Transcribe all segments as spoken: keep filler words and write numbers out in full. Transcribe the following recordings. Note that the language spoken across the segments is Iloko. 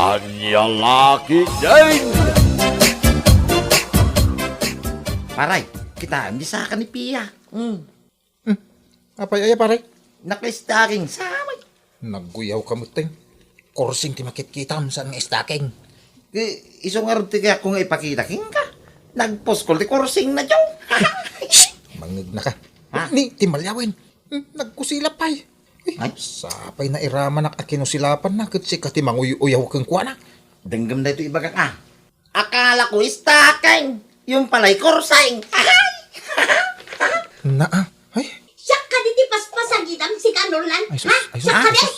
Ania la ketdin? Pare, kitaem ti saka ni Pia. Hmm. Hmm. Apay aya, pare? Naka-stocking sa amin. Naguyawka metten. Kursing ti makitkitam, saan nga stocking. Ti, isu ngarud ti kayatko nga ipakita kenka. Nagpuskol ti kursingna, Joe. Shh! Mangegnaka. Ha? Ni, ti malyawen. Hmm, nagkusilap pay. Uy, ay? Sapay nairamanak a kinusilapanna ket sika ti manguy-uyaw kenkuana. Denggem daytoy ibagak a. Akalako stocking. Yun pala'y kursing. Naa, ay? Siak kadi ti paspasagidam sika, Norlan. Ay, sus, ha? Ay, sus, siak ay, kadi? Sus.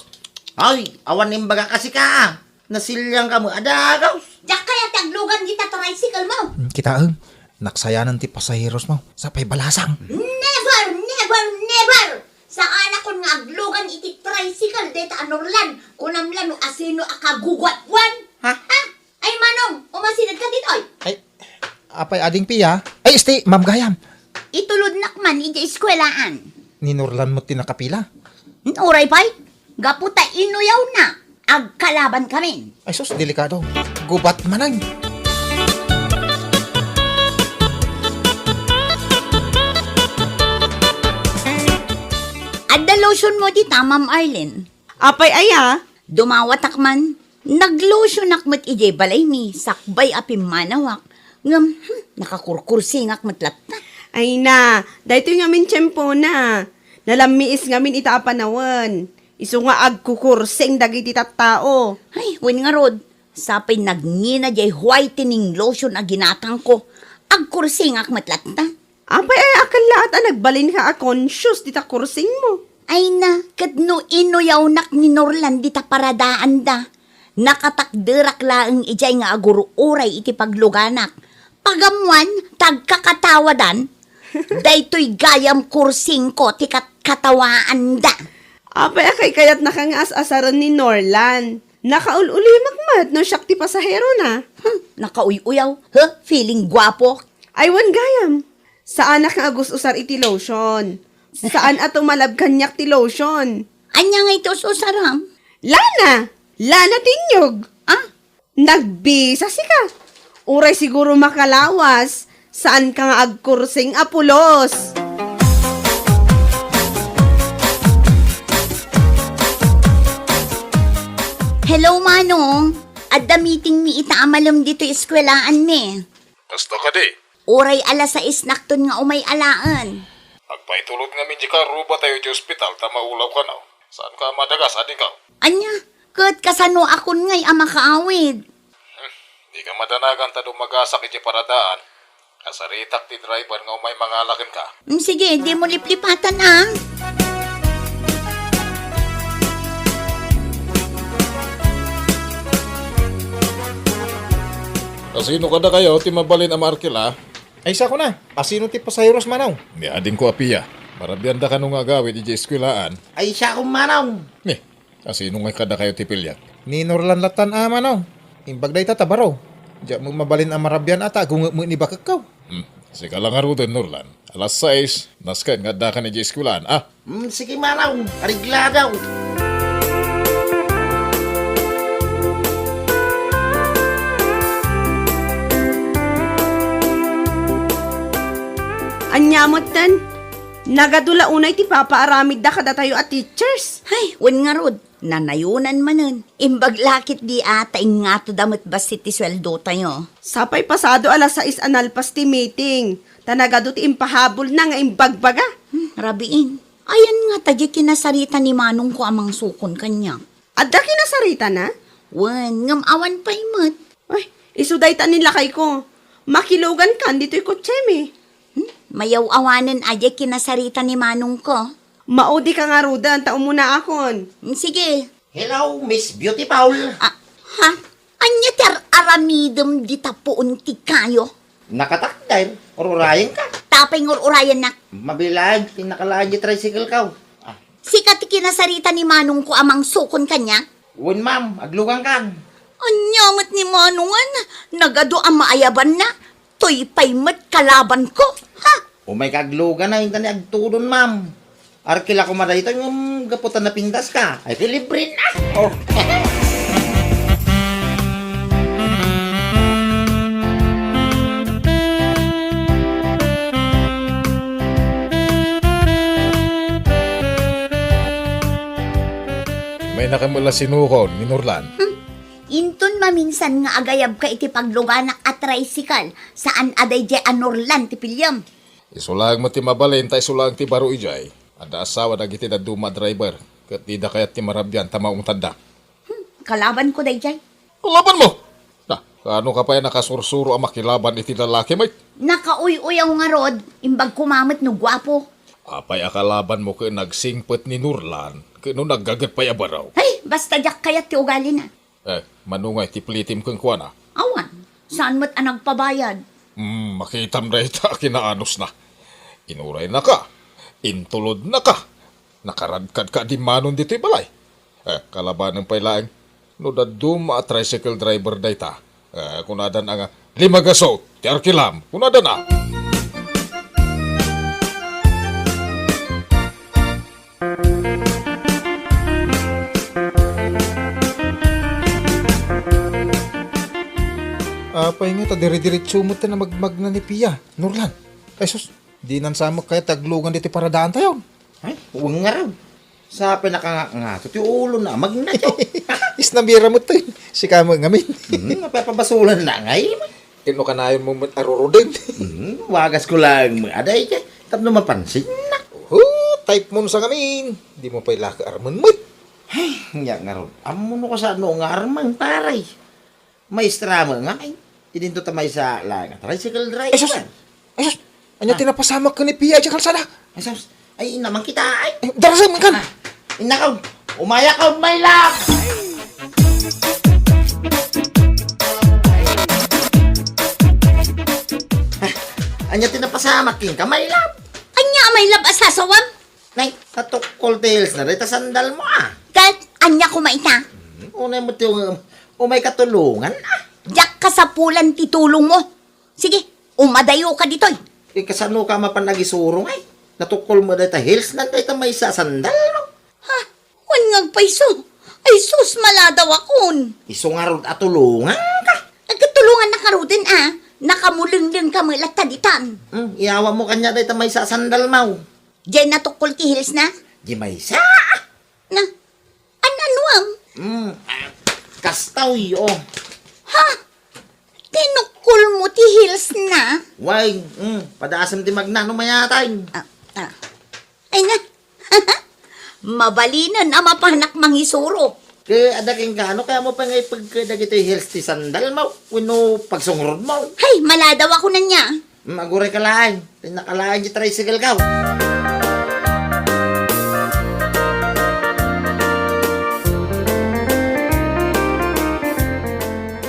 Ay, awan imbagak a sika a. Nasiliangka met a dagus. Diak kayat ti aglugan dita tricycle mo. Hmm, kitaem. Naksayanan ti pasaheros mo. Sapay balasang. Never, never, never! Saanakon nga aglugan iti tricycle dayta a Norlan. Kunam la no asino a kaguguatwan. Ha? Ha? Ay, Manong, umasideg ka ditoy. Ay, apay ading Pia? Ay, isti, Ma'am Gayam. Itulodnak man iti eskuelaan. Ni Norlan met ti nakapila. Uray pay, gapu ta inuyawna, agkalaban kamin. Ay sus, delikado. Gubat manen. Adda lotion mo dita, Ma'am Arlene? Apay aya? Dumawatak man. Naglotionak met idiay balaymi, sakbay a pimmanawak. Ngem, hmm, nakakurkursingak met latta. Ay na, daytoy ngamin tiempona. Nalammiis ngamin ita a panawen. Isu nga agkukursing dagiti tattao. Ay, wen ngarud, sapay nagngina diay whitening lotion a ginatangko. Agkursingak met latta. Apay aya a kellaat a nagbalinka a conscious dita kursingmo? Ay na, ket no inuyawnak ni Norlan dita paradaanda, nakatakderak laeng idiay nga agur-uray iti pagluganak. Pagammuan, tagkakatawadan, daytoy gayam kursingko ti kat-, katawaanda. Apay a kaykayatnaka nga as-asaren ni Norlan? Nakaul-ulimek met no siak ti pasaherona. Hmm, nakauy-uyaw. Huh, feeling guapo. Ay, wen gayam. Saanak nga agus-usar iti lotion. Saan a tumalab kaniak ti lotion. Ania nga iti us-usaram? Lana! Lana ti inyog! Ah? Nagbisa sika. Uray siguro makalawas, saanka nga agkursing a pulos. Hello, Manong. Adda meeting mi ita a malem ditoy eskuelaanmi. Kasta kadi? Uray alas sais nakton nga umay alaen. Agpaitulod ngamin dika ruba tayo iti ospital ta maulaw kano. Saanka a madagas, adingko? Ania, ket kasanoakon ngay a makaawid? Hmm, dika madanagan ta dumagasak iti paradaan. Kasaritak ti driver nga umay mangala kenka. Mm, sige, dimo liplipatan, ah. Asino kadakayo ti mabalin a maarkila? Ay, siakon a. Asino ti pasaheros, Manong? Ni adingko a Pia. Marabianda kano nga agawid idiay eskuelaan? Ay, siakon, Manong. Ni, asino ngay kadakayo ti piliak? Ni Norlan lattan a, Manong. Imbag dayta ta baro. Diak met mabalin a marabian a ta agungek met ni bakekko. Hmm, sika la ngaruden, Norlan. Alas sais, nasken nga addakan idiay eskuelaan, a? Hmm, sige, Manong. Areglado. Ania metten? Nagadu la unay ti papaaramidda kadatayo a teachers. Hay, wen ngarud, nanayonan manen. Imbag la ketdi a ta ingngatoda met bassit ti sueldotayo. Sapay pasado alas sais a nalpas ti meeting, ta nagadu ti impahabolna nga imbagbaga. Hmm, rabiin. Ayan ngata diay kinasarita ni manongko a mangsukon kaniak? Adda kinasaritana? Wen, ngem awan pay met. Ay, isu dayta ni lakayko. Makilugankan ditoy kotsemi. Hmm? Mayaw-awanen a diay kinasarita ni manongko. Maudika ngaruden ta umunaakon. Hmm, sige. Hello, Miss Beautiful. Ah, ha? Ania ti ar-aramidem dita puon ti kayo? Nakatakder, ur-urayenka. Tapay nga ur-urayennak. Mabilaeng ti nakalaan ti tricycle ko. Ah. Sika ti kinasarita ni manongko a mangsukon kaniak? Wen, ma'am, aglugankan. Ania met ni manongen? Nagadu a maayabanna. Toy pay met kalabanko. Ha? Umayka aglugan a, inta ni agtudon, ma'am. Arkila koma daytoy ngem gapu ta napindaska. Ay, ti libre na. Oh. Kamo la sinukon ni Norlan. Hmm. Inton maminsan nga agayabka iti pagluganak a tricycle, saan a daydiay a Norlan ti piliem. Isu laeng met ti mabalin ta isu laeng ti baro idiay. Adda asawa dagiti dadduma a driver, ket dida kayat ti marabian ta maungtadda. Hmm, kalabanko daydiay. Kalabanmo? Na, kaano ka pay a nakasursuro a makilaban iti lalaki met? Nakauy-uyaw ngarud, imbag koma met no guapo. Apay a kalabanmo ket nagsingpet ni Norlan, ket no naggaget pay a baro? Ay, basta diak kayat ti ugalina. Eh, mano ngay ti plitim kenkuana? Awan, saan met a nagpabayad? Hmm, makitam dayta a kinaanusna. Inuraynaka, intulodnaka, nakaradkadka a dimmanon ditoy balay. Eh, kalabanen pay laeng, no dadduma a tricycle driver dayta, eh, kunadan a nga, "Limagaso ti arkilam," kunadan a. Apay nga ta dire-diretso met na magmagna ni Pia, Norlan. Ay sus, dinan sa met kayat ti aglugan ditoy paradaantayo. Ay, wen ngarud. Sa pinakangakngato ti ulona a magna, Joe. Isnabira met toy. Sika met ngamin. Hmm, mapapabasulan na ngay. Inno kanayonmo met a ruruden. Hmm, wagasko laeng met. Aday, kay, tapno mapansinna. Oho, type mo sa ngamin. Dimo pay la kaarmen met. Ay, nya ngarud. Ammono kasano nga armen, pare. Maestra met ngamin. Idinto ta maysa laeng a tricycle driver. Ay, sus! Ay, sus! Ania ti napasamak ken ni Pia idiay kalsada? Ay, sus! Ay, inna man kita, ay! Eh, darasem, kan! Ah, innaka, umayaka, my love! Ah, ania ti napasamak kenka, my love? Ania, my love, a sasawam? Nay, natukkol ti heels na dayta sandalmo, ah. Ket ania koma ita? Hmm, unay met ti um-, umay katulongan, ah. Diak kasapulan ti tulongmo. Sige, umadayoka ditoy. Eh, kasano ka mapan agisuro, ay? Natukkol mo dayta heels na dayta maysa a sandalmo. Ha? Wen nga agpayso. Ay sus, maladawakon. Isu ngarud a tulonganka. Ay, ket tulongannak ngaruden, ah. Nakamulenglengka met latta ditan. Hmm, iyawatmo kaniak dayta maysa a sandalmo. Diay natukkol ti heels na? Di maysa. Na, an-anuam? Hmm, ah, kastoy, oh. Ha? Tinukkolmo ti heels na? Way, hmm, padaasem ti magna no mayatay. Ah, ah. Ay na. Mabalinen a mapanak mangisuro. Ket adda kenka, no kayatmo pay nga ipegka dagitoy heels ti sandalmo wenno pagsungrotmo? Hay, maladawakon ania. Hmm, agurayka laeng. Tinnaka laeng ti tricycle ko.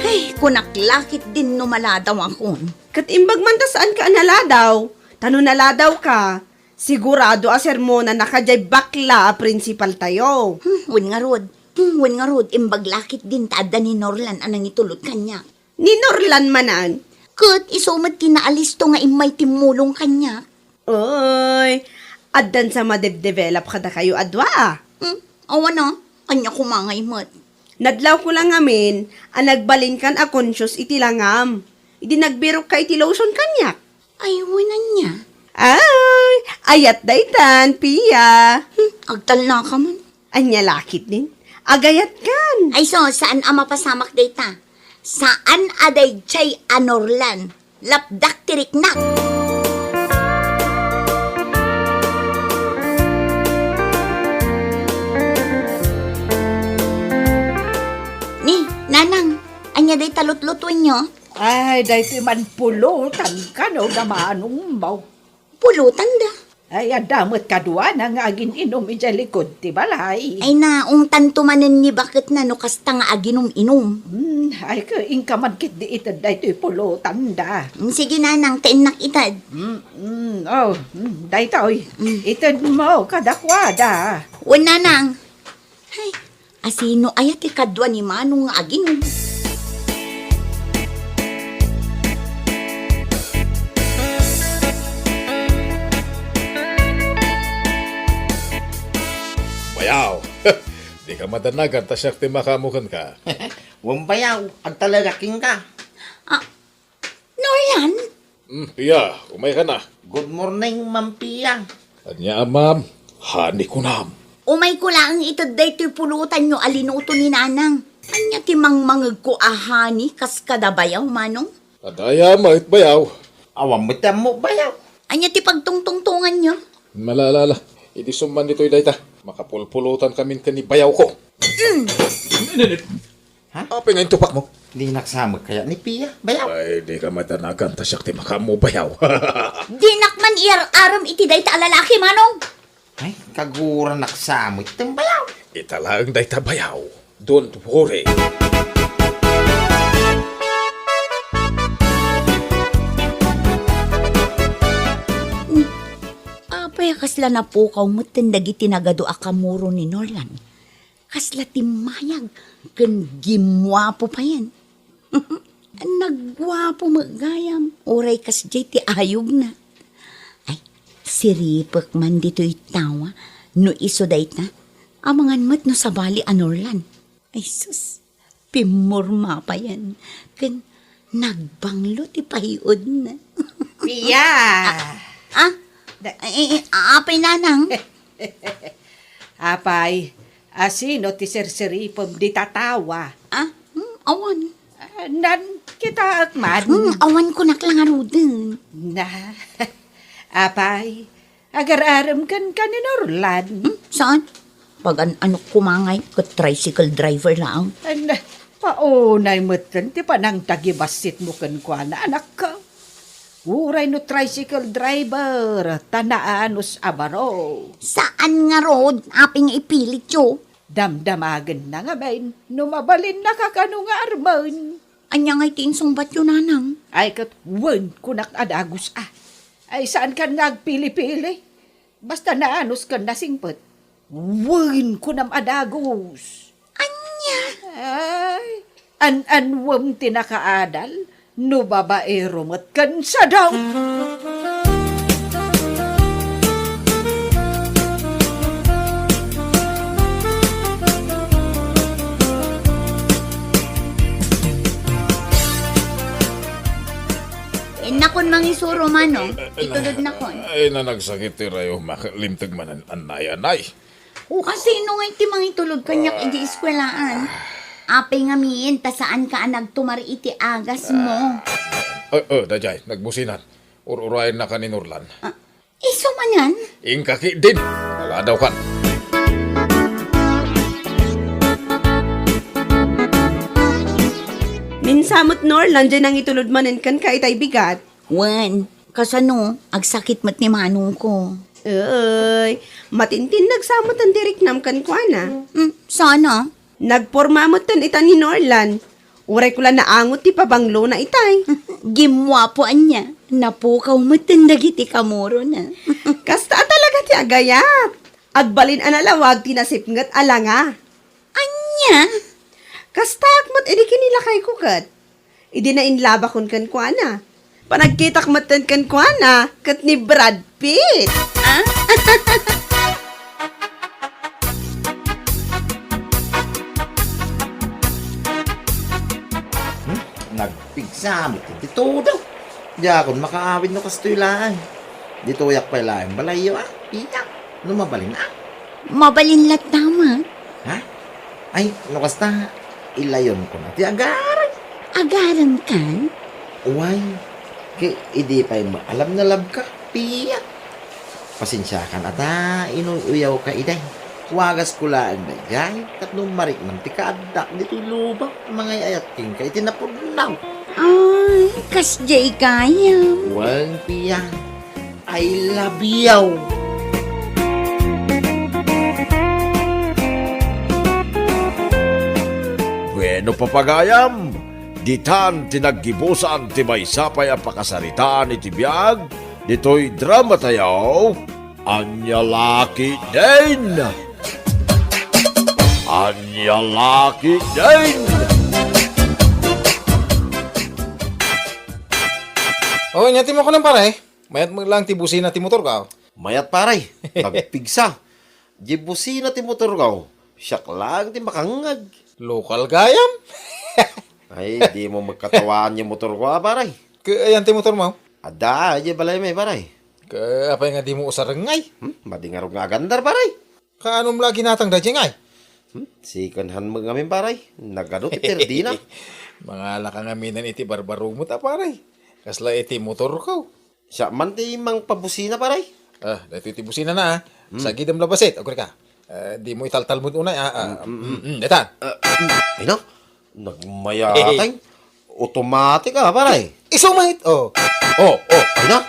Hay, kunak la ketdin no maladawakon. Ket imbag man ta saanka a naladaw. Ta no naladawka, sigurado a sermonannaka diay bakla a prinsipaltayo. Hmm, wen ngarud. Hmm, wen ngarud, imbag la ketdin ta adda ni Norlan a nangitulod kaniak. Ni Norlan manen? Ket isu met ti naalisto nga immay timmulong kaniak. Oy, addan sa madebdevelop kadakayo a dua, ah. Hmm, awan a, ania koma ngay met? Nadlawko la ngamin a nagbalinkan a conscious iti langam. Idi nagbirokka iti lotion kaniak. Ay, wen ania? Ay, ayat daytan, Pia. Hmm, agtalnaka man. Ania la ketdin? Agayatkan. Ay, so, saan a mapasamak dayta? Saan a daydiay a Norlan? Lapdak ti riknak. Ni, Nanang, ania dayta lutlutuenyo? Ay, daytoy man pulutan kano da manongmo. Pulotanda. Ay, adda met kaduana nga agin-inom idiay likud ti balay. Ay, naungtanto manen ni baketna no kasta nga aginum-inom. Hmm, ay, ket inka man ketdi ited daytoy pulotanda. Hmm, sige, Nanang, ta innak ited. Hmm, hmm, oh, hmm, daytoy. Hmm. Itedmo kadakuada. Wen, Nanang. Ay, asino aya ti kadua ni Manong nga aginum? Bayaw! Dika madanagan ta siak ti makaammo kenka. Wen bayaw, agtalekak kenka. Ah, Norlan? Hmm, Pia, umayka na. Good morning, Ma'am Pia. Ania, ma'am? Honey kunam. Umayko laeng ited daytoy pulotanyo a linuto ni Nanang. Ania ti mangmangegko a honey kas kada bayaw, Manong? Adda aya met bayaw? Awan met ti ammok bayaw. Ania ti pagtungtungtonganyo? Ala, ala, ala. Idi summan ditoy dayta, makapulpulotan kamin ken ni bayawko. Ha? Apay nga intupakmo? Dinak sa met kayat ni Pia, bayaw. Ay, dika madanagan ta siak ti makaammo bayaw. Dinak man iyar-arem iti dayta a lalaki, Manong. Ay, kaguranak sa met ti bayaw. Ita laeng dayta bayaw. Don't worry. Apay a kasla napukaw metten dagiti nagadu a kamuro ni Norlan? Kasla timmayag ken gimmuapo payen. Nagguapo met gayam, uray kasdiay ti ayogna. Ay, siripek man ditoy tawa no isu dayta. Amangan met no sabali a Norlan. Ay sus, pimmurma payen ken nagbanglo ti payuodna. Pia! Ah? Da- Eh, eh, apay, Nanang? Apay, asino ti sirsiripem dita tawa? Ah? Hmm, awan. Ah, nan, kitaek man. Hmm, awan kunak la ngaruden. Na, apay, agar-arem kenka ni Norlan? Hmm, saan? Pagan-anok koma ngay ket tricycle driver laeng. An, paunay metten ti panangtagibassitmo kenkuana, anakko. Uray no tricycle driver, ta naanus a baro. Saan ngarud, apay nga ipilityo? Damdamagenna ngamin no mabalinnaka kano nga armen. Ania ngay ti insungbatyo, Nanang? Ay, ket wen, kunak a dagus, a. Ay, saankan nga agpili-pili. Basta naanus ken nasingpet. Wen, kunam a dagus. Ania? Ay, an-anwem ti nakaadal no babaero met ken sadaw. Innakon mangisuro, Manong. Itulodnakon. Ay, nanagsakit ti rayuma. Limteg manen, anay, anay. Oh. Kasino ngay ti mangitulod kaniak idi eskuelaan? Apay ngamin ta saanka a nagtumar iti agasmo? Ah, oh, oh, daydiay, nagbusinan. Ur-urayennaka ni Norlan. Ah, isu manen? Inka ketdin. Kaladawkan. Minsan met, Norlan, diay nangitulod manen kenka itay bigat. Wen, kasano, agsakit met ni manongko. Ay, matintinnag sa metten ti riknam kenkuana. Hmm, sana? Nagporma metten ita ni Norlan. Uray ko la naangot ti pabanglona itay. Gimmuapo ania, napukaw metten dagiti kamurona. Kasta a talaga ti agayat. Agbalin a nalawag ti nasipnget a langa. Ania? Kastaak met idi kinilakayko ket. Idi nainlabakon kenkuana. Panagkitak metten kenkuana ket ni Brad Pitt. Ah? Hmm? Nagpigsa met ti todo. Diakon makaawid no kastoy laeng. Ditoyak pay laeng balayyo, a. Piyak. No mabalin, a. Mabalin latta met. Ha? Ay, no kasta, ilayonko na ti agarem. Agaremkan? Uway, ket idi pay maalam na labka, Pia. Pasensiakan a ta inuy-uyawka iday. Wagasko laeng daydiay tapno mariknam ti kaaddak ditoy lubak a mangay-ayat kenka iti napudno. Ay, kasdiay gayam. Wen, Pia. I love you. Bueno, papagayam, ditan ti naggibusan ti maysa pay a pakasaritaan iti biag ditoy dramatayo, Ania La Ketdin. Ania La Ketdin. Oh, ania ti makunem, pare? Mayat met laeng ti busina ti motorko. Mayat, pare. Nagpigsa. Di busina ti motorko. Siak laeng ti makangngeg. Lokal gayam? Ay, dimo met katawaan ti motorko, a, pare. Ket ayan ti motormo? Adda, di balay met, pare. Ket apay nga dimo usarengngay? Hmm? Madi ngarud nga agandar, pare. Kaanum la ginatang daydiay ngay? Hmm? Second hand met ngamin, pare. Nagadu ti perdina. Mangalaka ngamin iti barbarumot a, pare. Kasla iti motorko. Siak man ti mangpabusina, pare. Ah, daytoy ti businana, ah. Hmm. Sagidem la bassit, agkurika. Eh, dimo italtalmod unay, ah, ah. Mm, mm, mm. Mm, mm, dayta. Ah, mm, ay na, nagmayatay. Automatic, ah, pare. Isu met, oh. Oh, oh, ay na.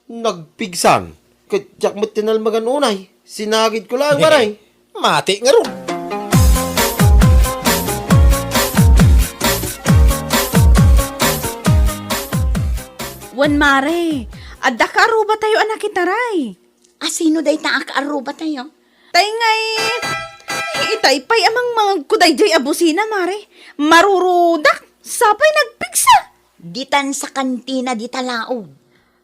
Nagpigsan. Ket diak met tinalmagan unay. Sinagidko laeng, pare. Mati ngarud. Wen, mare, adda kaarrubatayo a nakitaray. Asino dayta a kaarrubatayo? Tay ngay, itay pay a mangmangegko daydiay a busina, mare. Marurudak, sapay nagpigsa. Ditan sa kantina dita laog.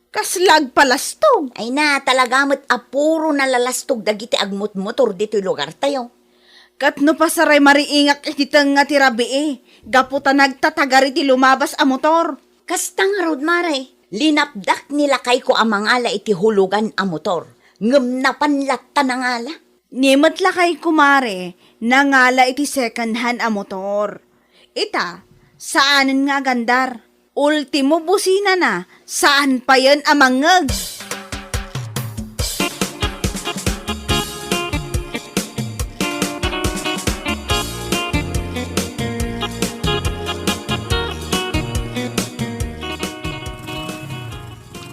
Kasla agpalastog. Ay na, talaga met a puro nalalastog dagiti agmotmotor ditoy lugartayo. Ket no pasaray mariingak iti tengnga ti rabii, gapu ta nagtatagar iti lumabas a motor. Kasta ngarud, mare, linapdak ni lakayko a mangala iti hulugan a motor, ngem napan latta nangala. Ni met lakayko, mare, nangala iti second hand a motor. Ita, saanen nga agandar. Ultimo businana, saan payen a mangngeg.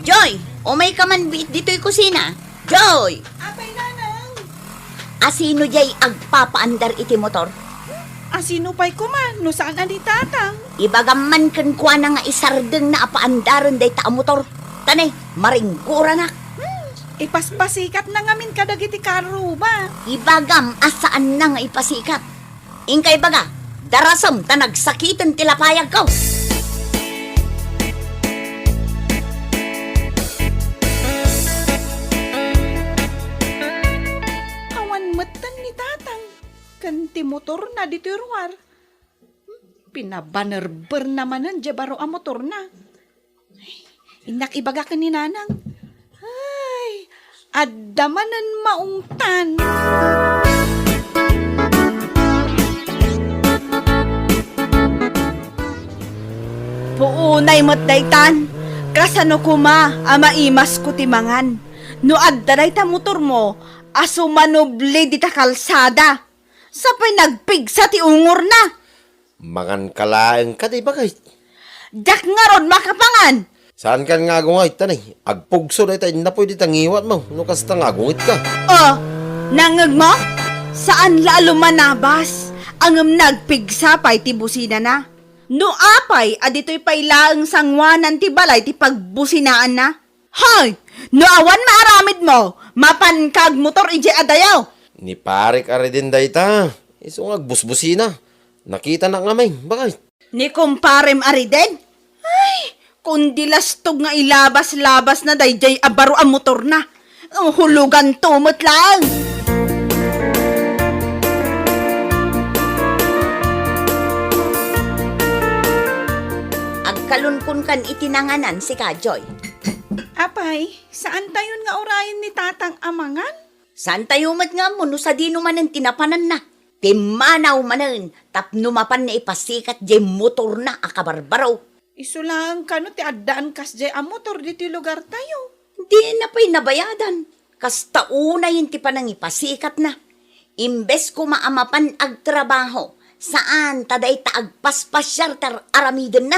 Joy, umayka man biit ditoy kusina. Joy! Apay, Nanang? Asino jay agpapaandar iti motor? Asino pay koma no saan a ni Tatang? Ibagam man kenkuana nga isardengna a paandaren dayta a motor. Ta ne, maringgoranak. Hmm, ipaspasikatna ngamin kadagiti kaarruba. Ibagam a saanna nga ipasikat. Inka ibaga, darasem ta nagsakiten ti lapayagko. Awan metten ni Tatang ken ti motorna ditoy ruar. Pinabanerberna manen diay baro a motorna. Innak ibaga ken ni Nanang. Ay, adda manen maungtan. Puonay met daytan. Kasano koma a maimasko ti mangan? No adda dayta motormo a sumanubli dita kalsada, sapay nagpigsa ti ungorna. Manganka laeng kadi, baket? Diak ngarud makapangan! Saankan nga agungayt, ta ne, agpugso dayta innapuy dita ngiwatmo, no kasta nga agungitka. Oh, nangngegmo? Saan la a lumanabas, ngem nagpigsa pay ti businana. No apay a ditoy pay laeng sangoanan ti balay ti pagbusinaanna? Hay! No awan maaramidmo, mapanka agmotor idiay adayo! Ni parek a Reden dayta, isu nga agbusbusina. Nakitanak ngamin, baket? Ni kumparem a Reden? Ay, kundi lastog nga ilabas-labasna daydiay a baro a motorna. Huluganto met laeng. Agkalunkunkan iti nanganan, sika, Joy. Apay, saantayon nga urayen ni Tatang a mangan? Saantayo met nga ammo no sadino manen ti napananna. Pimmanaw manen tapno mapanna ipasikat diay motorna a kabarbaro. Isu laeng kano ti addaan kasdiay a motor ditoy lugartayo. Dina pay nabayadan. Kasta unayen ti panangipasikatna. Imbes koma a mapan agtrabaho, saan ta dayta agpaspasiar ti ar-aramidenna.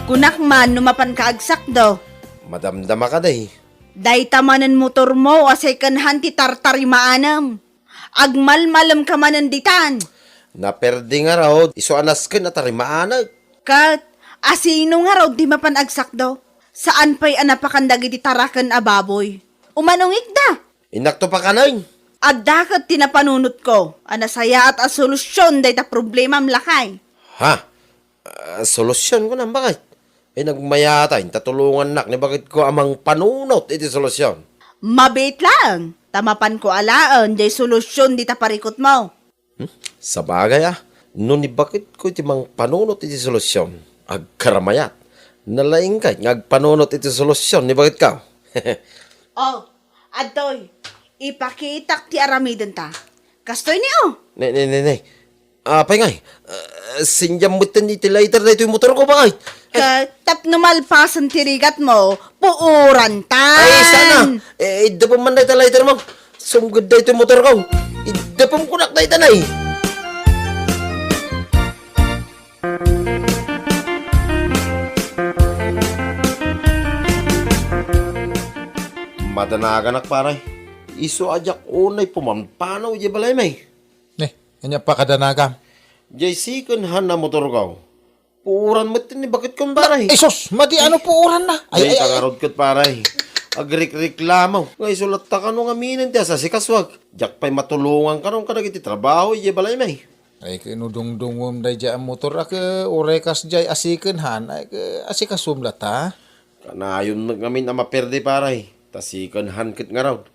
Kunak man no mapanka agsakdo. Madamdama kadi. Dayta manen motormo a second hand ti tartarimaanem. Agmalmalemka manen ditan. Naperdi ngarud, isu a nasken a tarimaanek. Ket, asino ngarud ti mapan agsakdo? Saan pay a napakan dagiti taraken a baboy. Umanungikda. Innakto pakanen. Adda ket ti napanunotko a nasayaat a solusion dayta problemam, lakay. Ha? Ah, solusion, kunam, baket? Ay, nagmayatay, ta tulongannak ni baketko a mangpanunot iti solusion. Mabiit laeng, ta mapanko alaen jay solusion dita parikutmo. Hmm? Sabagay, ah. No ni baketko iti mangpanunot iti solusion, agkaramayat. Nalaingkay nga agpanunot iti solusion ni baketko. Oh, adtoy, ipakitak ti aramidenta. Kastoy ni, oh. Ne, ne, ne, ne. Apay ngay? Ah, sindiam metten iti lighter daytoy motorko, bakay. Ket tapno malpasen ti rigatmo, puorantan. Ay, sana. Eh, iddepem man dayta lighter mo. Sumged daytoy motorko. Iddepem kunak dayta, nay. Madanaganak, pare. Isu a diak unay pumanpanaw idiay balaymi. Ne, ania pakadanagam? Jay second hand a motorko. Puoran met ni baketko, pare. Ay, sus! Madi, ano puoran na? Ay, ay, ay, ay. Ngarud ket, pare. Agrikreklamo. Nga isu latta kano ngamin ti asasikasoak. Diak pay matulongan kano kadagiti trabaho idiay balaymi. Ay, ket no dungdungom daydiay a motor, a, ket uray kas diay a second hand, ay, ket asikasom latta. Kanayon met ngamin a maperde, pare. Ta second hand ket ngarud.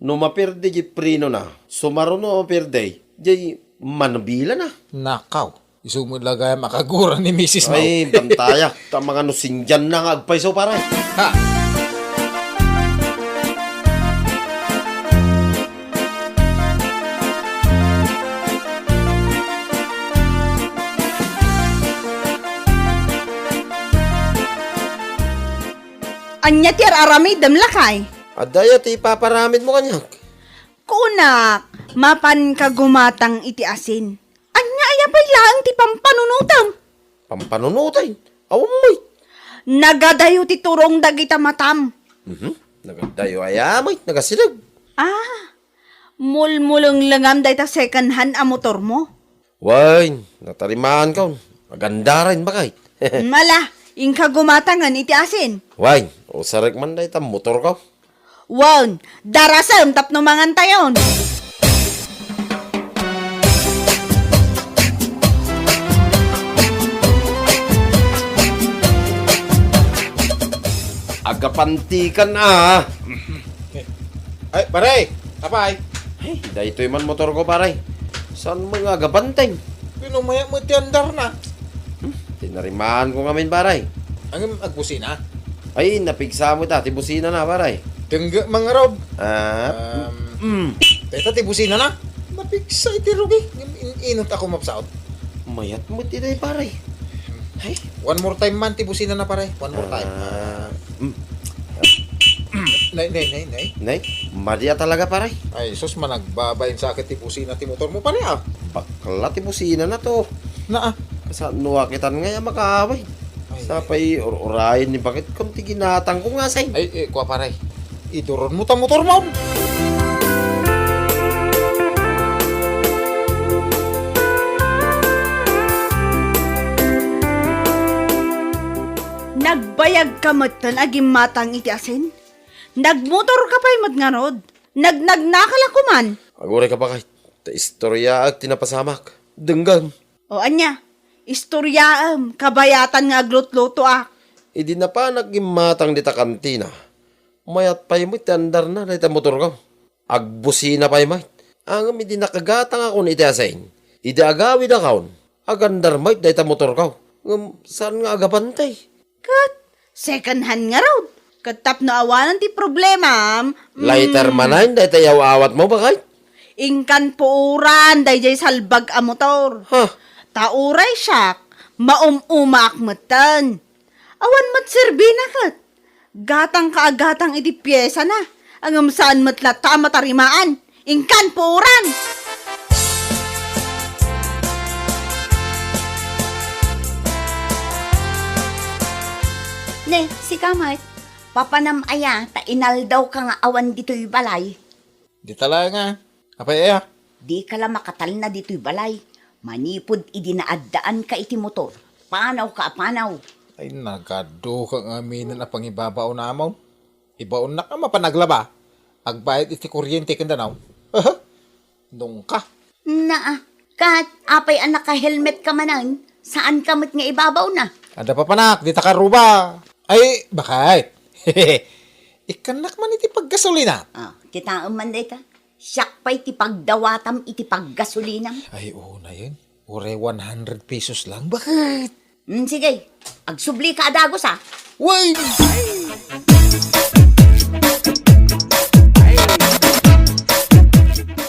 No maperde diay prenona, sumaruno a maperde, diay manubilana. Nakaw, isu met la gayam a kagura ni misis mo. Ay, bantaya, ta mangano sindianna nga agpayso, pare. Ha! Ania ti ar-aramidem, lakay? Adda aya ti ipaparamidmo kaniak? Kunak, mapanka gumatang iti asin. Ania aya pay laeng ti pampanunotem? Pampanunoten? Awan met. Nagadayo ti turong dagita matam. Mhm. Nagadayo aya met, nagasideg. Ah, mulmulenglengam dayta second hand a motormo. Wen, natarimaanko. Agandaren, bakay. Ala, inka gumatangen iti asin. Wen, usarek man dayta motorko. Wen, darasem tapno mangantayon. Agapantikan, a. Ay, pare! Apay? Ay, daytoy man motorko, pare. Saan mo nga agabanteng? Pinumaya mo ti andarna. Hmm, tinarimaanko ngamin, pare. Ang agbusina? Ay, napigsa mo ta, ti businana, pare. Dengge, mangarod. Ah, Um, mm. Dayta ti businana. Napigsa iti rugi. Ngem in-, inot ako mapsaot. Mayat mo ti day, pare. Ay. One more time man ti businana, pare. One more time. Ah, mm. Nay, nay, nay, nay. Nay, madi a talaga, pare. Ay, sus, managbabain sa akin ti busina ti motor mo, pare, ah. Bakla ti businana to. Naa. Kasano a kitan nga ya makaaway? Ay. Sapay ur-urayen ni baketko ti ginatangko nga say. Ay, eh, kua, pare. Iduron mo ta motor mo. Nagbayag ka metten a gimmatang iti asin? Nagmotor ka pay met ngarud? Nagnagnaka la koman? Aguray ka, bakay. Ta istoryaak ti napasamak. Denggem. O ania? Istoryaem, kabayatan nga aglutlutoak. Idi napanak gimmatang dita kantina, mayat pay met ti andarna dayta motorko. Agbusina pay met. Ngem idi nakagatangakon iti asin, idi agawidakon, agandar met dayta motorko. Ngem saan nga agabantay. Ket second hand ngarud. Ket tapno awanen ti problemam, mm. Lighter manen dayta yaw-awatmo, bakay? Inkan puoran daydiay salbag a motor. Ha? Ta uray siak, maum-umaak metten. Awan met serbina ket. Gatang ka a gatang iti piesana. Ngem saan met latta a matarimaan. Inkan puoran! Ne, sika met, papanam aya ta inaldawka nga awan ditoy balay? Dita laeng a. Apay aya? Dika la makatalna ditoy balay. Manipud idi naaddaanka iti motor, panawka a panaw. Ay, nagaduka nga aminen a pangibabaon amon. Ibaonnak a mapan aglaba, agbayad iti kuryente ken danaw. Aha! Nungka. Naa, kat apay a naka-helmet ka manen, saan ka met nga ibabaw na? Adda papanak, dita karuba. Ay, bakay. Ikkannak man iti paggasolina. Ah, kitaem man dayta. Siak pay ti pagdawatam iti paggasolinam. Ay, unayen. Uray one hundred pesos lang, bakit? Hmm, sige. Agsubli ka a dagus, ah. Way!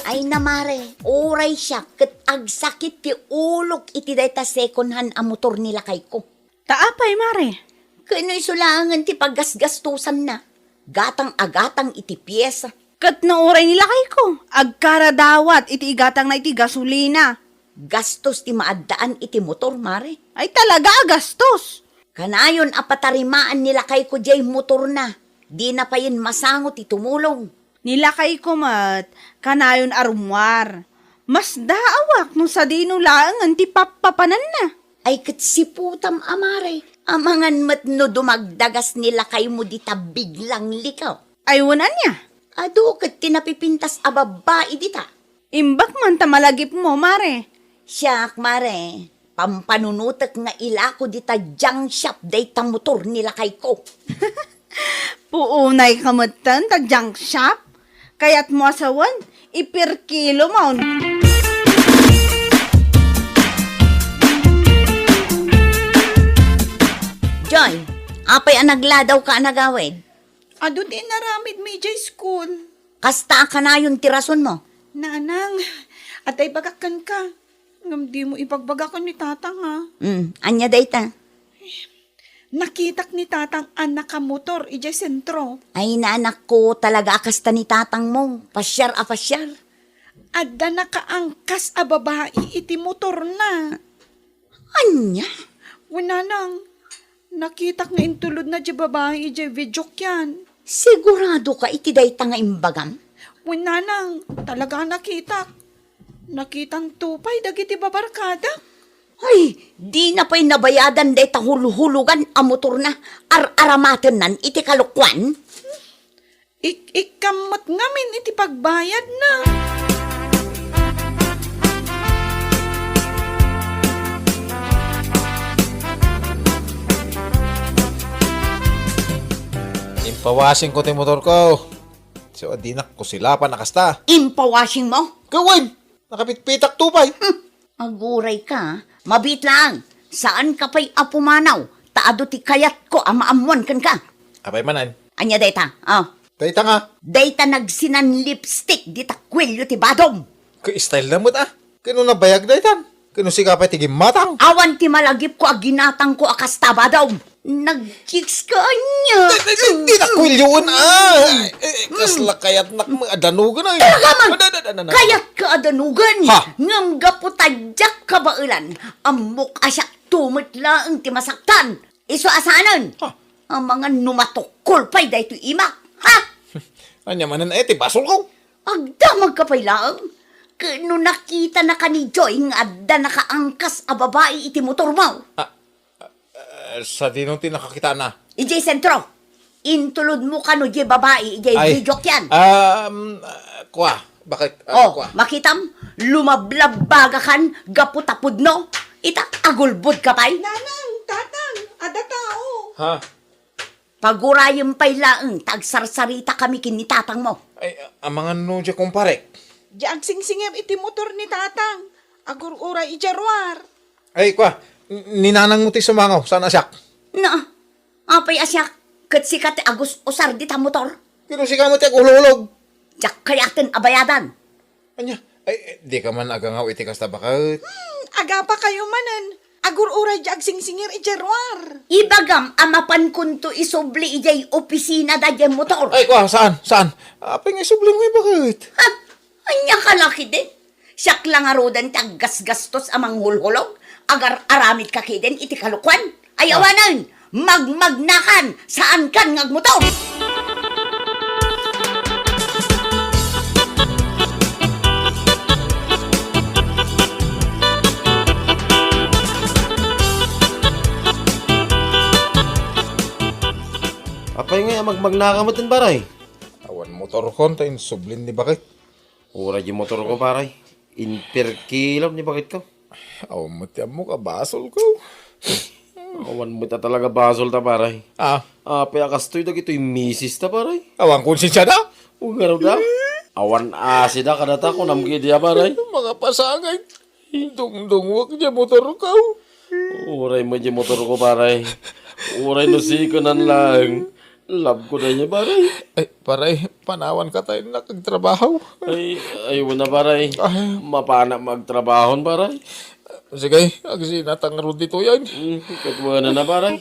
Ay na, mare, uray siak ket agsakit ti ulok iti dayta second hand a motor ni lakayko. Ta apay, mare? Ken no isu laengen ti paggasgastosanna, gatang a gatang iti piesa. Ket no uray ni lakayko, agkaradawat iti igatangna iti gasolina. Gastos ti maaddaan iti motor, mare. Ay, talaga a gastos! Kanayon a patarimaan ni lakayko diay motorna. Dina payen masango ti tumulong. Ni lakayko met, kanayon a rummuar. Masdaawak no sadino laengen ti pappapananna. Ay, ket siputam a mare, amangan met no dumagdagas ni lakaymo dita biglang likaw. Ay, wen ania? Adu ket ti napipintas a babbai dita. Imbag man ta malagipmo, mare. Siak, mare, pampanunotek nga ilako dita junk shop dayta motor ni lakayko. Puunayka metten ta junk shop? Kayatmo a sawen, ipirkilomon. Joy, apay a nagladawka a nagawid? Adu ti inaramidmi idiay school. Kasta a kanayon ti rasonmo? Nanang, adda ibagak kenka. Ngem dimo ibagbaga ken ni Tatang, a. Mm, ania dayta? Nakitak ni Tatang a nakamotor idiay sentro. Ay, nanakko, talaga a kasta ni Tatangmo. Pasiar a pasiar. Adda nakaangkas a babai iti motorna. Ania? Wen, nanang, nakitak nga intulodna diay babai idiay videokean. Siguradoka iti dayta nga imbagam? Wen, nanang, talaga a nakitak. Nakitanto pay dagiti babarkadak. Ay, dina pay nabayadan dayta hulhulogan a motorna, ar-aramatennan iti kalokuan? Ik-ikkam met ngamin iti pagbayadna. Impawasingko ti motorko. So, dinak kusilapan a kasta. Impawasingmo? Ket wen, nakapitpitakto pay. Hmm. Agurayka, mabiit laeng. Saanka pay a pumanaw, ta adu ti kayatko a maammuan kenka. Apay manen? Ania dayta? Ah. Dayta nga. Dayta nagsinan lipstick dita kuelio ti badom. Ket stylena met, a. Ket no nabayag daytan? Ket no sika pay ti gimmatang? Awan ti malagipko a ginatangko a kasta, badom. Nag-chicks ka ania? Di, di, di, di na kuelioen, a. Eh, eh, kasla kayatnak met a danugen, ay. Talaga man! Ada, ada, ada, ada, ada. Kayatka a danugen. Ha? Ngem gapu ta diak kabaelan, ammok a siak to met laeng ti masaktan. Isu a saanen. Ha? Amangan no matukkol pay daytoy imak. Ha? Ania manen, eh, ti basolko? Agdamagka pay laeng. Ket no nakitanaka ni Joy nga adda nakaangkas a babai iti motormo. Ah, Eh, sadino ti nakakitana? Idiay sentro. Intulodmo kano diay babai idiay videokean. Um, ah, kua, bakit, ah, Oh, kua? Makitam, lumablabbagakan gapu ta pudno. Ita, agulbodka pay. Nanang, tatang, adda tao. Ha? Pagurayem pay laeng ta agsarsaritakami ken ni tatangmo. Ay, amangan no diay kumparek. Diay agsingsingir iti motor ni tatang. Agur-uray idiay ruar. Ay, kua, n-, ni nanangmo ti sumangaw, saan a siak? Na, apay a siak, ket sika ti agus-usar dita motor? Ket no sika met ti agululog. Diak kayaten a bayadan. Ania? Ay, eh, dika man agangaw iti kasta, baket. Hmm, agapakayo manen. Agur-uray diay agsingsingir idiay ruar. Ibagam a mapankonto isubli idiay opisina daydiay motor. Ay, kua, saan? Saan? Apay nga isublimo, baket? Ha? Ania ka la ketdin? Siak la ngaruden ti aggasgastos a manghulhulog, agar-aramidka ketdin iti kalokuan. Ay, ah, awanen, magmagnakan, saankan nga agmotor. Apay ngay a magmagnaka metten, baray? Awan motorkon ta insublin ni baket. Uray diay motorko, paray. Inperkilom ni baketko. Awan met ti ammok a basolko. Awan met a talaga basolta, paray. Ah. Apay a kastoy dagitoy misista, paray? Awan konsensiada? O, ngarud a. Awan asida kadata, kunam gidi a, paray. Makapasagay. Dungdungwak diay motorko. Uray met diay motorko, pare. Uray no sikonan laeng. Love ko dayta, pare. Ay, pare, panawanka ta innak agtrabaho. Ay, ay, wen a, pare. Ay. Mapanak agtrabaho, pare. Sige, agsinata ngarud ditoy, ay. Mm, ket wen a, pare.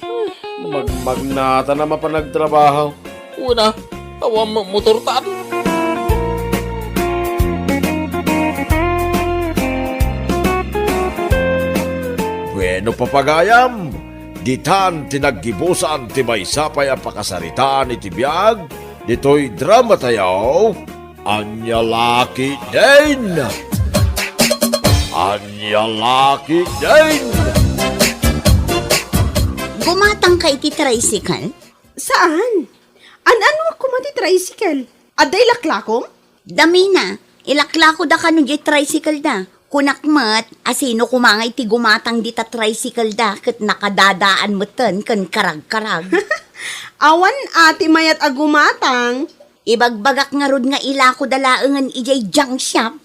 Mag-, magnata a mapan agtrabaho. Wen a, awan mo-, motortan. Bueno, papagayam, ditan ti naggibusan ti maysa pay a pakasaritaan iti biag ditoy dramatayo, Ania La Ketdin! Ania La Ketdin! Gumatangka iti tricycle? Saan? An-anuak koma ti tricycle? Adda ilaklakom? Damina, ilaklakoda kano diay tricycle da. Kunak met, asino koma nga iti gumatang dita tricycle da ket nakadadaan metten ken karagkarag. Awan a ti mayat a gumatang. Ibagbagak ngarud nga ilakoda laengen idiay junk shop.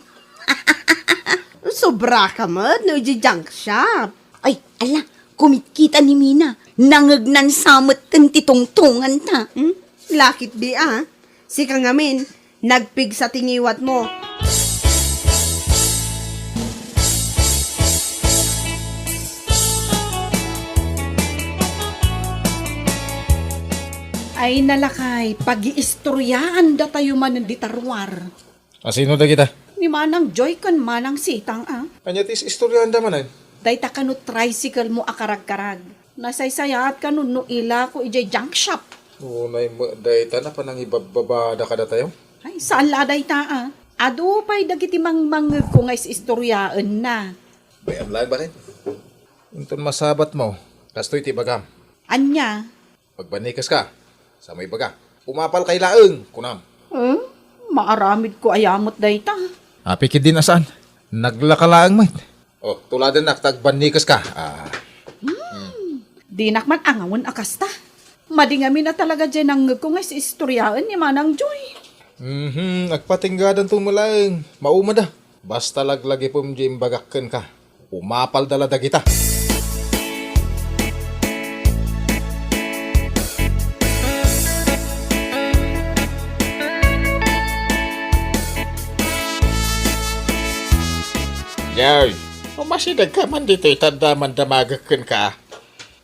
Sobraka met no idiay junk shop. Ay, ala, kumitkita ni Mina. Nangegnan sa metten ti tungtonganta. Hmm? Lakit di a. Sika ngamin, nagpigsa ti ngiwatmo. Ay, nalakay, pagiistoryaanda tayo manen dita ruar. Asino dagita? Ni Manang Joy ken Manang Sitang, a. Ania ti is-istoryaanda manen? Dayta kano tricycle mo a karagkarag. Nasaysayaat kano no ilako idiay junk shop. Unay met dayta napan nangibabbabada kadatayo? Ay, saan la dayta, a. Adu pay dagiti mangmangngegko nga is-istoryaenna. Bay-am laeng, pare. Inton masabatmo, kastoy ti ibagam. Ania? Agbannikeska. Sa mo ibaga, "Umapalkay laeng," kunam. Hmm? Maaramidko aya met dayta. Apay ketdin a saan. Naglaka laeng met. O, tuladennak ta agbannikeska. A. Hmm. Dinak man angawen a kasta. Madi ngamin a talaga diay nangngegko nga is-istoryaen ni Manang Joy. Mhm, agpatinggadanto met laeng. Maumada. Basta laglagipem diay imbagak kenka. Umapalda la dagita. Joy, umasidegka man ditoy ta adda mandamagek kenka.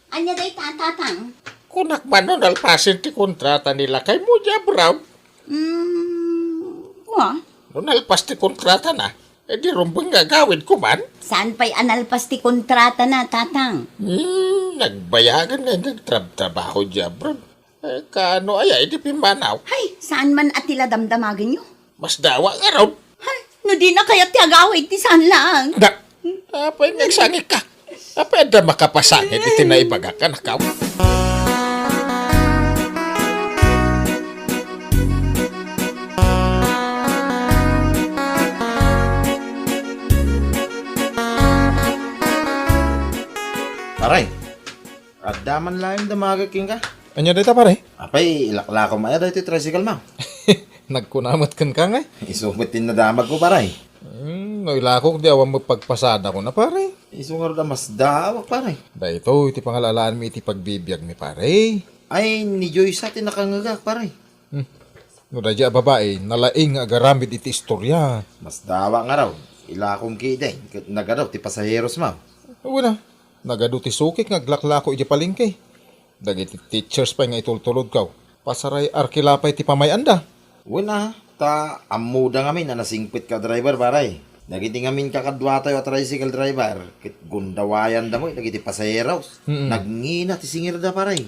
Ania dayta, Tatang? Kunak man no nalpasen ti kontrata ni lakaymo diay abroad? Mm, wa. No nalpas ti kontratana, idi rumbeng nga agawidko man. Saan pay a nalpas ti kontratana, Tatang? Hmm, nagbayagan nga nagtrabtrabaho diay abroad. Eh, kaano aya idi pimmanaw? Hay, saan man a ti la damdamagenyo? Masdawa ngarud. Hay, no dina kayat ti agawid ti saan laeng. Da, apay nga agsangikka? Apay adda makapasangit iti naibagak, anakko? Pare, adda man laeng damagek kenka. Ania dayta, pare? Apay, ilaklakom aya daytoy tricycle mo? Nagkuna met kenka ngay? Isu met ti nadamagko, pare. Hmm, no ilakok di awan met pagpasadakon a, pare. Isu ngarud a masdaawak, pare. Daytoy ti pangal-alaanmi iti pagbibiagmi, pare. Ay, ni Joyce ti nakangngegak, pare. Hmm. No daydiay a babai, nalaing nga agaramid iti istoria. Masdaawak ngarud. Ilakom ketdin, ket nagadu ti pasaheros mo. Wen a. Nagadu ti sukik nga aglaklako idiay palengke. Dagiti teachers pay nga itultulodko, pasaray arkila pay ti pamay-anda. Wen a, ta ammoda ngamin a nasingpetka a driver, pare. Dagiti ngamin kakaduatayo a tricycle driver, ket gundawayanda met dagiti pasaheros. Mm-mm. Nagngina ti singirda, pare.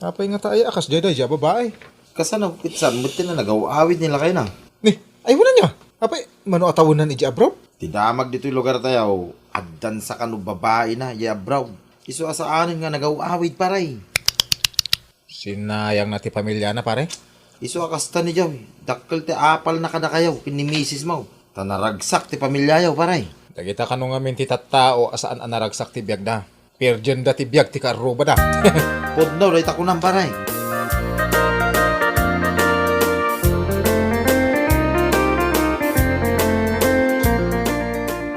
Apay ngata aya a kasdiay daydiay a babai? Kasano, ket saan met ti nagaw-awid ni lakayna? Ni, ay, wen ania? Apay, mano a tawenan idiay abroad? Ti damag ditoy lugartayo, addan sa kano babaina idiay abroad. Isu a saanen nga nagaw-awid, pare. Sinayangna ti pamiliana, pare. Isu a kasta ni Joy, dakkel ti apalna kadakayo ken ni misis mo. Ta naragsak ti pamiliayo, pare. Dagita kano ngamin ti tattao a saan a naragsak ti biagda. Perdienda ti biag ti kaarrubada. Pudno dayta kunam, pare.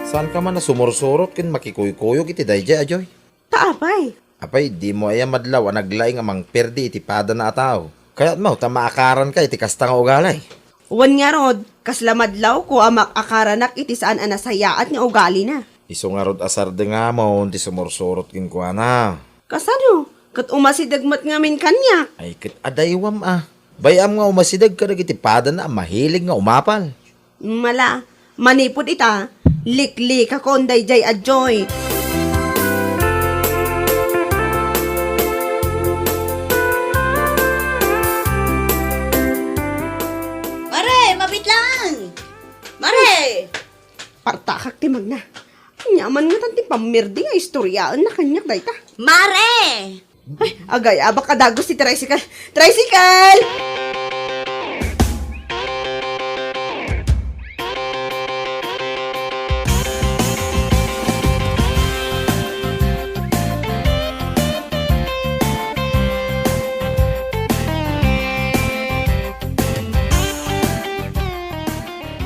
Sa Saanka man a sumursurot ken makikuykuyog iti daydiay a Joy? Ta apay? Apay, dimo aya madlaw a naglaing a mangperdi iti padana a tao? Kayatmo ta maakaranka iti kasta nga ugali? Wen ngarud, kasla madlawko a maakaranak iti saan a nasayaat nga ugalina. Isu ngarud a sardeng amon ti sumursurot kenkuana. Kasano? Ket umasideg met ngamin kaniak. Ay, ket adaywam a. Bay-am nga umasideg kadagiti padana a mahilig nga umapal. Mala, manipud ita, liklikakon daydiay a Joy. Mare, mabitlang! Mare! Partakak ti magna. Aniaman ngatan ti pammirdi nga istoryaenna kaniak dayta? Mare! Ay, agayabak a dagus ti tricycle. Tricycle!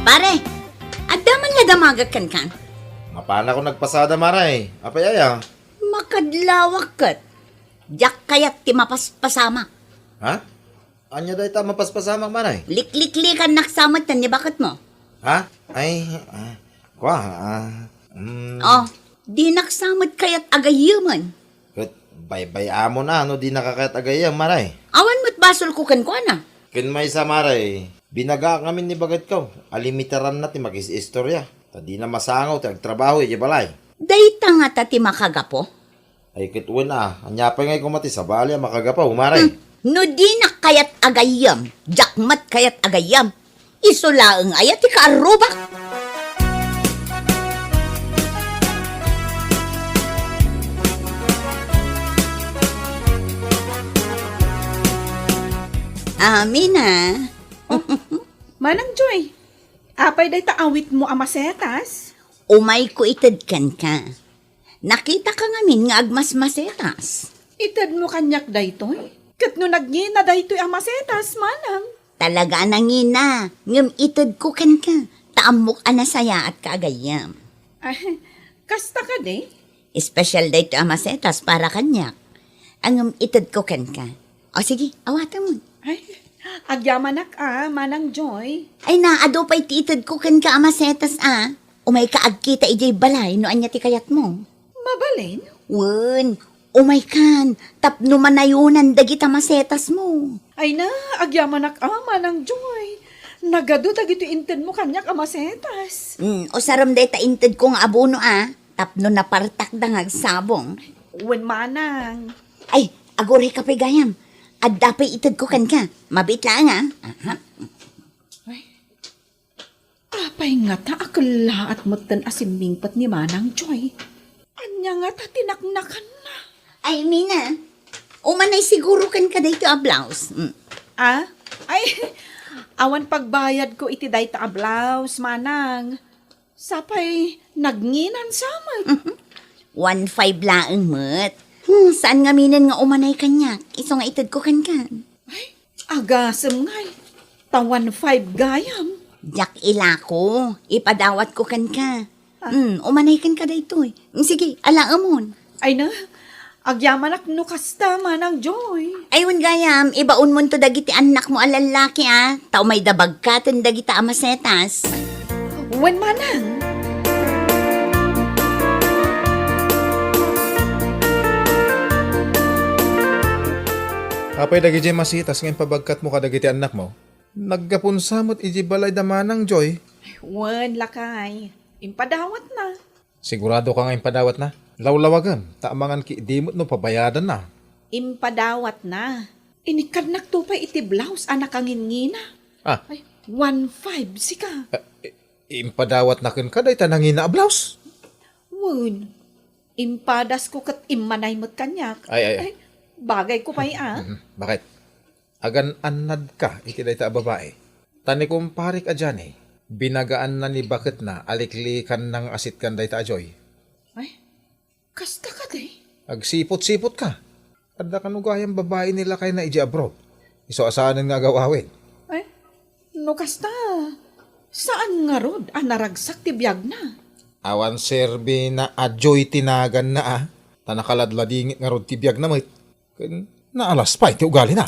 Pare, adda man la damagek kenka? Mapanakon nagpasada, Mare. Apay aya? Makadlawak ket. Diak kayat ti mapaspasamak. Ha? Ania dayta a mapaspasamak, Mare? Likliklikannak sa met ni baketmo. Ha? Ay, ah, kua, ah, mm. Oh, dinak sa met kayat a gayyemen. Ket baybay-amon a no dinaka kayat a gayyem, Mare. Awan met basolko kenkuana. Ken maysa, Mare, binagaak ngamin ni baketko a limitaranna ti makis-istorya, ta dina masango ti agtrabaho idiay balay. Dayta ngata ti makagapu? Ay, ket wen a, ania pay ngay koma ti sabali a makagapu, Mare? Hmm. No dinak kayat a gayyem, diak met kayat a gayyem. Isu laeng aya ti kaarrubak? Amin a. Oh, Manang Joy, apay dayta awitmo a masetas? Umayko ited kenka. Nakitaka ngamin nga agmasmasetas. Itedmo kaniak daytoy? Ket no nagngina daytoy a masetas, manang? Talaga a nangina, ngem itedko kenka, ta ammok a nasayaatka a gayyem. Ah, kasta kadi? Espesyal daytoy a masetas para kaniak. Ngem itedko kenka. O sige, awatemon. Ay, agyamanak a, Manang Joy. Ay na, adu pay ti itedko kenka a masetas a. Umayka agkita idiay balay no ania ti kayatmo. Mabalin? Wen, umaykan, tapno manayonan dagita masetasmo. Ay na, agyamanak a, Manang Joy. Nagadu dagiti intedmo kaniak a masetas. Hmm, usarem dayta intedko nga abono a, tapno napartakda nga agsabong. Wen, Manang. Ay, agurayka pay gayam. Adda pay itedko kenka. Mabiit laeng a. Aha. Ay. Apay ngata a kellaat metten a simmingpet ni Manang Joy? Ania ngata ti naknakanna? Ay, Mina, umanay siguro kenka daytoy a blouse. Mm. Ah? Ay, awan pagbayadko iti dayta a blouse, Manang. Sapay nagnginan sa met. One five laeng met. Hmm, saan ngaminen nga umanay kaniak? Isu nga itedko kenka. Ay, agasem ngay. Ta one five gayam. Diak ilako. Ipadawatko kenka. Ah. Hmm, umanay kenka daytoy. Hmm, sige, alaemon. Ay na, agyamanak no kasta, Manang Joy. Ay, wen gayam, ibaonmonto dagiti annakmo a lallaki a, ta umayda bagkaten dagita a masetas. Wen, Manang. Apay dagiti masetas nga impabagkatmo kadagiti annakmo? Naggapunsa met idiay balay da Manang Joy. Wen, lakay. Impadawatna. Sigurado ka nga impadawatna? Lawlawagem, ta amangan ki di met no pabayadanna. Impadawatna. Inikkannakto pay iti blouse a nakangingina. Ah. Ay, one five, sika. Ah, i-, impadawatna kenka dayta nangina a blouse? Wen, impadasko ket immanay met kaniak. Ay, ay, ay. Ay, bagayko pay a. Mhm. Bakit? Agan-annadka iti dayta a babai. Ta ni kumparik a Johnny, binagaanna ni baketna a liklikanna nga asitkan dayta a Joy. Ay, kasta kadi? Agsipot-sipotka. Adda kano gayam babai ni lakayna idiay abroad. Isu a saanen nga agaw-awid. Ay, no kasta, saan ngarud a naragsak ti biagna? Awan serbina a Joy ti naganna, a. Ta nakaladladingit ngarud ti biagna met. Ken naalas pay ti ugalina.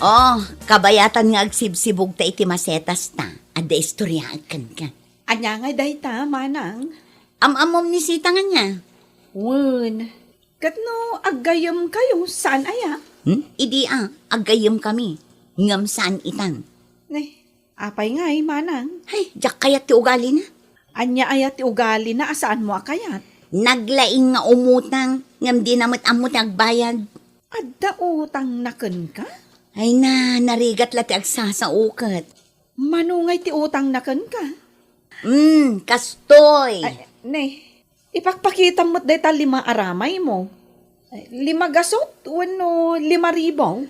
Oh, kabayatan nga agsibsibugta iti masetasta. Adda istoryaek kenka. Ania ngay dayta, manang? Am-ammom ni Sita nga ania? Wen, ket no aggayyemkayo, saan aya? Hmm? Idi a, aggayyemkami, ngem saan itan. Ne, apay ngay, manang? Hay, diak kayat ti ugalina. Ania aya ti ugalina a saanmo a kayat? Naglaing nga umutang, ngem dina met ammo ti agbayad. Adda utangna kenka? Ay na, narigat la ti agsasaoket. Mano ngay ti utangna kenka? Hmm, kastoy. Ay, ne, ipakpakitam met dayta lima a ramaymo. Ay, lima gasut wenno lima ribu?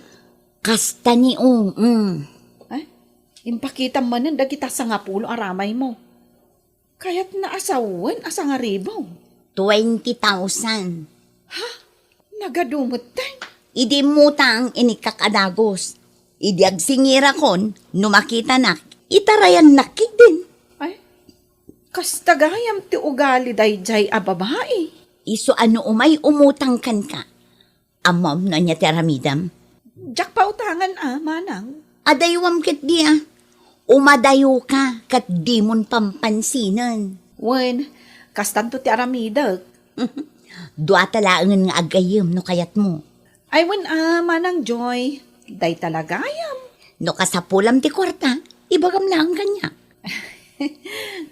Kasta ni, o, mm. Ay, impakitam manen dagita sangapulo a ramaymo. Kayatna a sawen a sangaribu. Twenty thousand. Ha? Nagadu metten? Idi immutang, inikkak a dagus. Idi agsingirakon, no makitanak, itarayannak ketdin. Ay, kasta gayam ti ugali daydiay a babai. Isu a no umay umutang kenka, ammom no ania ti aramidem? Diak pautangan a, manang. Adaywam ketdi a. Umadayoka ket dimon pampansinen. Wen, kastanto ti aramidek. Duata laengen nga aggayyem no kayatmo. Ay, wen a, Manang Joy, dayta la gayam. No kasapulam ti kuarta, ibagam laeng kaniak.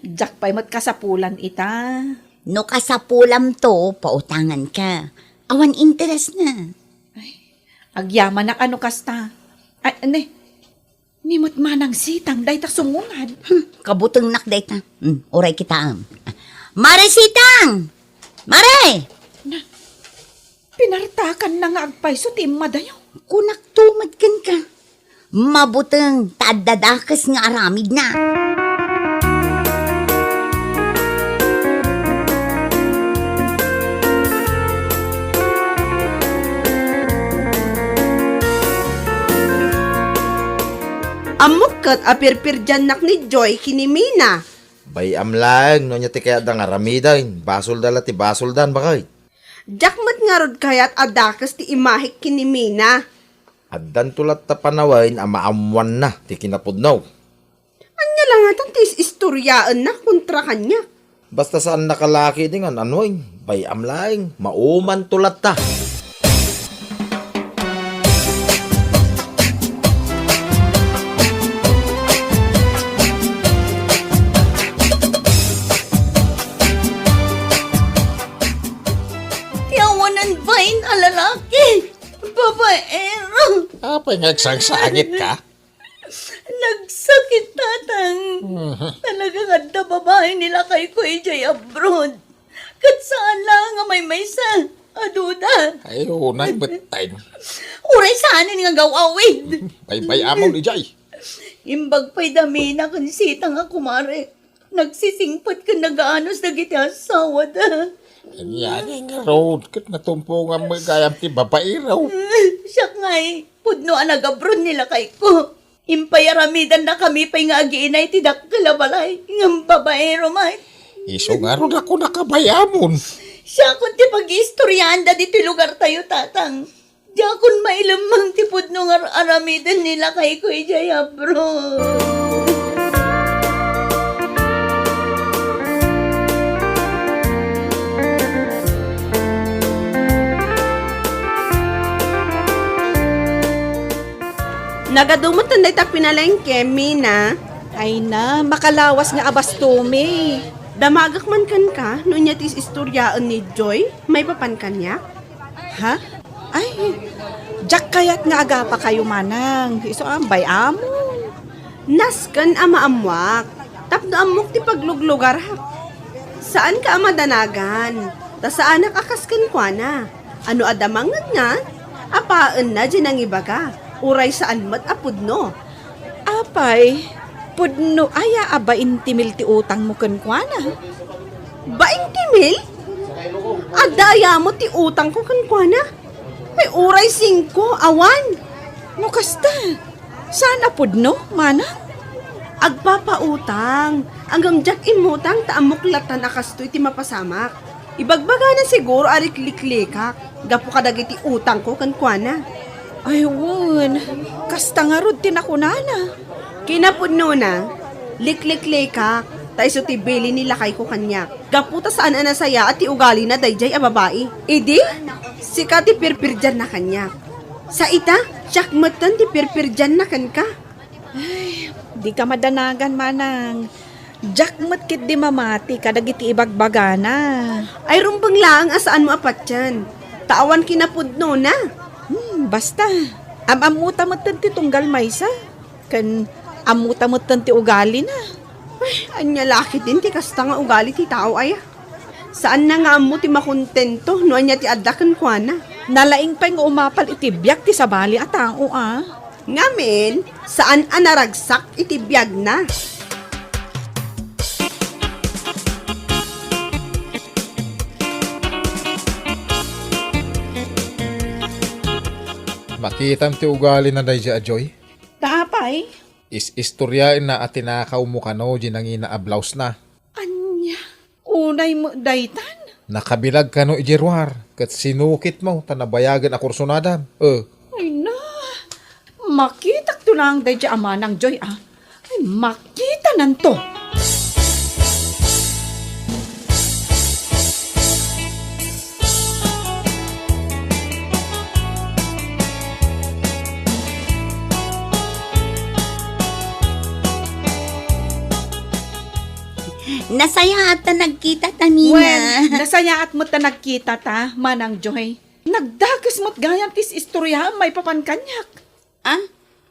Diak pay met kasapulan ita. No kasapulamto, pautanganka. Awan interesna. Ay, agyamanak a no kasta. Ay, ne, ni met Manang Sitang dayta sumungad. Hmm, kabutengnak dayta. Hmm, uray kitaem. Mare Sitang! Mare! Na, pinartakanna nga agpayso ti immadayo. Kunakto met kenka. Mabuteng ta adda dakes nga aramidna. Ammok ket a pirpirdiannak ni Joy ken ni Mina. Bay-am laeng no ania ti kayatda nga aramiden. Basolda la ti basoldan, baket. Diak met ngarud kayat a dakes ti imahek ken ni Mina. Addanto latta panawen a maammoanna ti kinapudno. Ania la ngatan ti is-istoriaenna kontra kaniak? Basta saannaka la ketdi ngan, anoy, bay-am laeng, maumanto latta. Ti awanan bain a lalaki, babaero. Apay nga agsangsangitka? Nagsakit, Tatang. Mhm. Talagang adda babae ni lakayko idiay abroad. Ket saan la nga maymaysa a duda. Ay, unay, betten. Uray saanen nga gaw-awid. Baybay-amon idiay. Imbag pay da Mina ken Sita nga kumare. Nagsisingpet ken nagaanus dagiti asawada. Ania ngay ngarud, ket natumpongan met gayam ti babaero. Siak ngay, pudno a nagabron ni lakayko. Impayaramidannakami pay nga agiinay ti dakkel a balay, ngem babaero met. Isu ngarud a kunaka bay-amon. Siakon ti pag-iistoriaanda ditoy lugartayo, Tatang. Diakon mailemmeng ti pudno nga ar-aramiden ni lakayko idiay abroad. Nagadu met dayta pinalengke, Mina. Ay na, makalawas nga abastomi. Damagek man kenka no ania ti is-istoriaen ni Joy maipapan kaniak? Ha? Ay, diak kayat nga agapakayo, manang. Isu a, bay-amon. Nasken a maammoak, tapno ammok ti pagluglugarak. Saanka a madanagan, ta saanak a kas kenkuana. Ano adda mangngegna, apaenna diay nangibaga, uray saan met a pudno. Apay, pudno aya a bainte mil ti utangmo kenkuana? Bainte mil? Adda aya met ti utangko kenkuana? Ay, uray singko, awan. No kasta, saan a pudno, manang? Agpapautang. Ngem diak immutang ta ammok latan a kastoy ti mapasamak. Ibagbagana siguro a likliklikak gapu kadagiti utangko kenkuana. Ay, wen, kasta ngarud ti nakunana. Kinapudnona, likliklikak, ta isu ti bilin ni lakayko kaniak. Gapu ta saan a nasayaat ti ugalina daydiay a babai. Idi, sika ti pirpirdianna kaniak. Sa ita, siak metten ti pirpirdianna kenka. Ay, dika madanagan, manang. Diak met ketdi mamati kadagiti ibagbagana. Ay, rumbeng laeng a saanmo a patien. Ta awan kinapudnona. Hmm, basta. Am-ammota metten ti tunggal maysa. Ken ammota metten ti ugalina. Ay, ania la ketdin ti kasta nga ugali ti tao aya? Saanna nga ammo ti makontento no ania ti adda kenkuana. Nalaing pay nga umapal iti biag ti sabali a tao, a. Ngamin, saan a naragsak iti biagna. Makitam ti ugalina daydiay a Joy? Ta apay? Is-istoriaenna a tinakawmo kano di nangina a blousena. Ania? Unay met daytan? Nakabilag kano idiay ruar, ket sinukitmo ta nabayagen a kursunadam. Eh. Ay na, makitakto laeng daydiay a Manang Joy, a. Ay, makitananto. Nasayaat ta nagkitata, Mina. Wen, nasayaat met ta nagkitata, Manang Joy. Nagdakes met gayam ti is-istoriaem maipapan kaniak. Ah?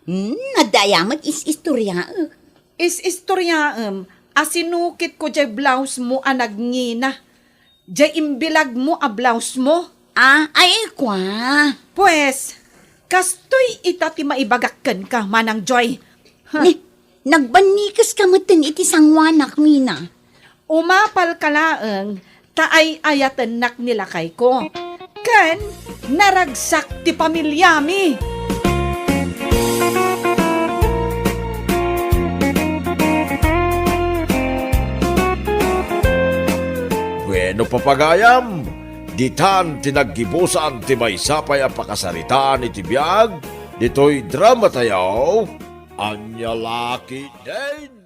Hmm, adda aya met is-istoriaek? Is-istoriaem a sinukitko diay blousemo a nagngina. Diay imbilagmo a blousemo. Ah, ay, kua. Pues, kastoy ita ti maibagak kenka, Manang Joy. Ha? Ni, nagbannikeska metten iti sangoanak, Mina. Umapalka laeng ta ay-ayatennak ni lakayko. Ken naragsak ti pamiliami. Bueno, papagayam, ditan ti naggibusan ti maysa pay a pakasaritaan iti biag ditoy drama tayo, Ania La Ketdin.